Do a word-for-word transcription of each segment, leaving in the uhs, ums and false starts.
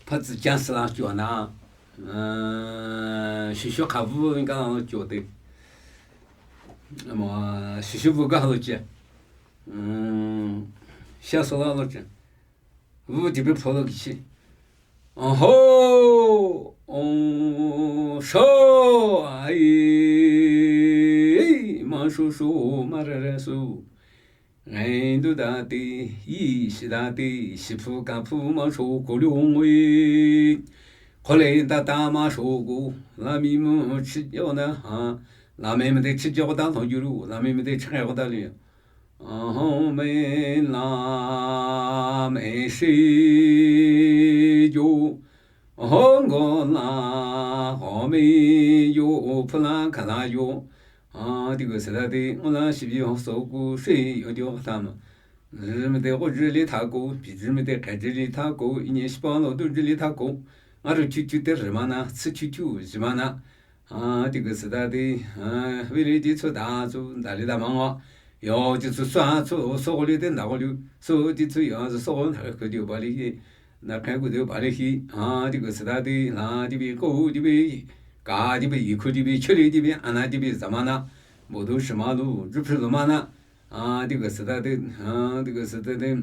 Pha tsi chance la kyo na. Shishu khavu ka la kyo te. Ama shishu vu ka lo che. Sha so la lo che. Vu ti pe pho lo ki chi. Aho. Om sho ai. Ma sho sho ma re re su. Ngai du da ti, yi shi da ti, shi phu ka phu ma sho ko lu ngui. Ko le da ta ma sho ko, la mi mu chi yo na ha, la me me de chi yo da lo yu lu, la me me de chi yo da li. Aho me la me shi yo, aho ngo la, ho me yo, phu la ka la yo. Aa, ti gu se da ti, ngo la shi bi ho so gu shi yo di ho ta ma. Zi me te ho zi li ta gu, bi zi me te ka zi li ta gu, i nye shi pa lo du zi li ta gu. Nga ru chu chu te ri ma na, tsi chu chu zi ma na. Aa, ti gu se da ti, aa, wi li ti tsu da tsu, da li da ma ngo. Yo, ti tsu swa tsu, so li te da ho li, so ti tsu yo, so na ku di ba li. Na kai gu de ba le hi, a, di gu se da de, la di bi, ko di bi, ka di bi, yi ku di bi, chi li di bi, a na di bi, za ma na, mo du shi ma lu, ju phi lu ma na, a, di gu se da de, a, di gu se da de,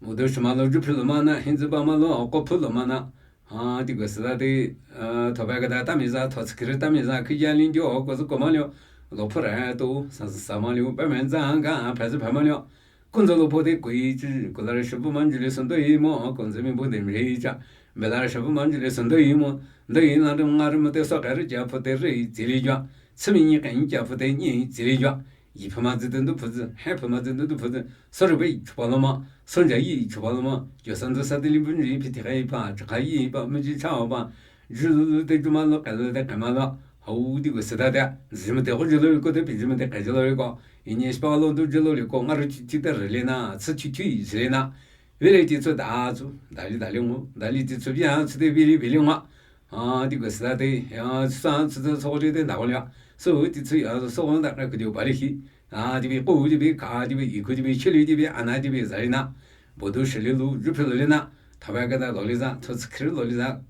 mo du shi ma lu, ju phi lu ma na, hin zi ba ma lu, ko phi lu ma na, a, di gu se da de, a, tho ba ga da ta mi za, tho tsi ki ri ta mi za, ki ya lin di o, ko zi ko ma liu, lo phi ra to, sa sa ma liu, ba men za ga, a, pa zi pa ma liu. Kunzü lo pho te kui chi, kula re shabu man jili sando yi mo, kunzü mi bu de mi cha. Bela re shabu man jili sando yi mo, ndo yi na de nga re mo te so ka re cha pho te re zili jwa. Tsimi ni ka ni cha pho te ni zili jwa. Yi pho ma zi de ndu pho zi, he pho ma zi de ndu pho zi. So re be chupa lo ma, so ja yi chupa lo ma. Jo san zo sa de li bu ni pi te ka yi pa, cha ka yi pa, mi ji cha pa. Ju lu lu te ju ma lo, ka lu te ka ma lo. Hau di gu se da de. Zi mo te ho ju lo ko te pi zi mo te ka ju lo ko. Inye shpa lo du jelo le ko nga ru chi chi te re le na, tsi chi chi zi le na. Wi le ti tsu da tsu, da li da li ngo, da li ti tsu bia tsu te wi li wi li ngo. A, ti gu se da te, ya, tsu sa tsu tsu so li te da ko le. So ti tsu ya so da ka ku di ba li hi. A, ti bi ko ti bi ka ti bi i ku ti bi chi li ti bi a na ti bi za li na. Bo du shi li lu, ju phi lu li na. Ta ba ga da lo li za, tsu tsu kri lo li za.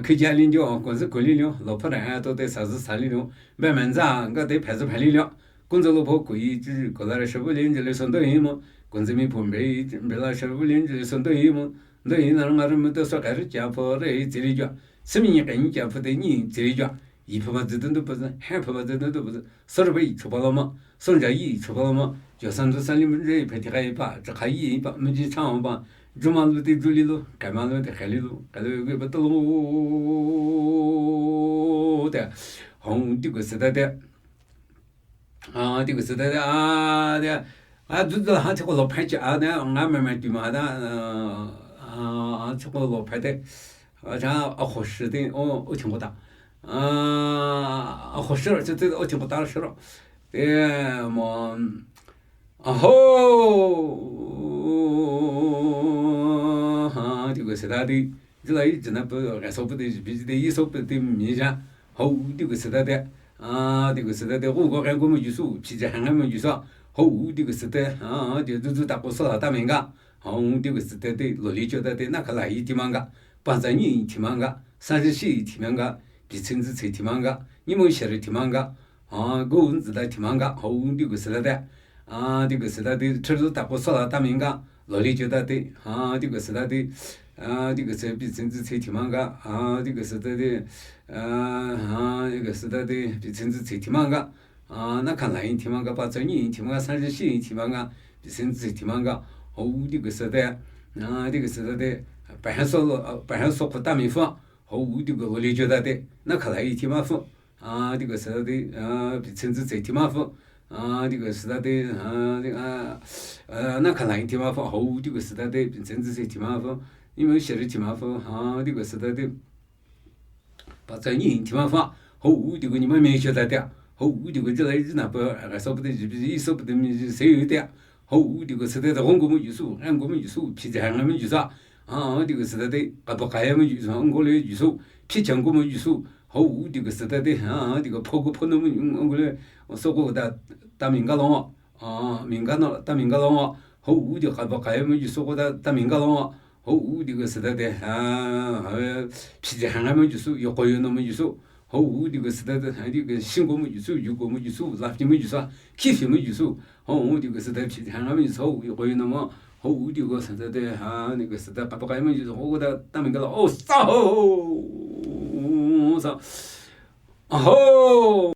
Khi ja lin jo, ko zi ko li lo, lo pha ra to te sa zi sa li lo, ba man za, ga te pha zi pha li lo, kun zi lo pho ko yi ji, ko la re shabu lin ji le son do yi mo, kun zi mi pho mbe, mbe la shabu lin ji le son do yi mo, do yi na nga re mo te so ka re cha pho re zi li jo, si mi ni ka ni cha pho te ni zi li jo, yi pho ma zi dun du pho zi, he pho ma zi dun du pho zi, so re ba yi chupa lo ma, Sonja yi chupa lo ma, jo san du san li mu je pe ti kai pa, cha kai yi pa, mu ji cha pa, ju ma lu ti ju li lo, kai ma lu ti kai li lo, kai lu ge pa to lo te. Hong ti gu se da de. A, ti gu se da de, a, de. A, du du ha ti ko lo pa cha, a, de, nga me me ti ma da, a, a, ti ko lo pa de. A, cha, a, ho shi de, o, o, ting ko da. A, a, ho shi, cha, te, o, ting ko da shi. Te, mo, a, ho, ha, ti gu se da de. Ji la yi, ji na pe, ga so pe de, bi de, yi so pe de, mi ja. Ho, ti gu se da de. A, ti gu se da de, gu go ga gu mo ju su, pi ja ha mo ju sa. Ho, ti gu se de, a, ti du du ta ko so la ta me nga. Ho, ti gu se da de, lo li cho da de, na ka la yi ti ma nga. Ba za ni ti ma nga, san ji shi ti ma nga, bi cin zi ce ti ma nga, ni mo shi ri ti ma nga, a, gu zi da ti ma nga, ho, ti gu se da de. A, ti gu se da de, chi zu ta ko so la ta mi nga, lo li jo da de. A, ti gu se da de. A, ti gu se bi cin zi ce ti ma nga. A, ti gu se da de. A, a, ti gu se da de, bi cin zi ce ti ma nga. A, na ka la yi ti ma nga, ba za ni ti ma nga, san ji shi ti ma nga, bi cin zi ti ma nga. Ho, ti gu se da. A, ti gu se da de. Pa ha so lo, pa ha so ko ta mi fa. Ho, ti gu lo li jo da de. Na ka la yi ti ma fa. A, ti gu se da de. A, bi cin zi ce ti ma fa. A, ti gu se da de. A, ti, a, a, na ka la yi ti ma fa. Ho, ti gu se da de. Bi cin zi ce ti ma fa. Ni mo shi ri ti ma fa. A, ti gu se da de. Ba za ni ti ma fa. Ho, ti gu ni ma me shi da de. Ho, ti gu ji la yi na pa, ga so pa de, ji, ji so pa de, mi ji se yu de. Ho, ti gu se da de, hong gu mo ju su, an gu mo ju su, pi ja ha mo ju sa. A, ti gu se da de, ka pa ka ya mo ju su, hong gu le ju su, pi chang gu mo ju su. Ho, ti gu se da de, a, ti gu pho gu pho no mo, hong gu le, so gu da, ta mi nga lo. A, mi nga no, ta mi nga lo. Ho, ti ka pa ka ya mo ju su gu da, ta mi nga lo. Hou di ke sede de, ha, ha, phi de hanga me jisu, yo ko yo no me jisu. Hou di ke sede de, ha, di ke shingo me jisu, yuko me jisu, lafji me jisu, kifi me jisu. Hou di ke sede phi de hanga me jisu, yo ko yo no me. Hou di ke sede de, ha, di ke sede katokai me jisu, hou da ta me ke la, o sa ho. Sa. Aho.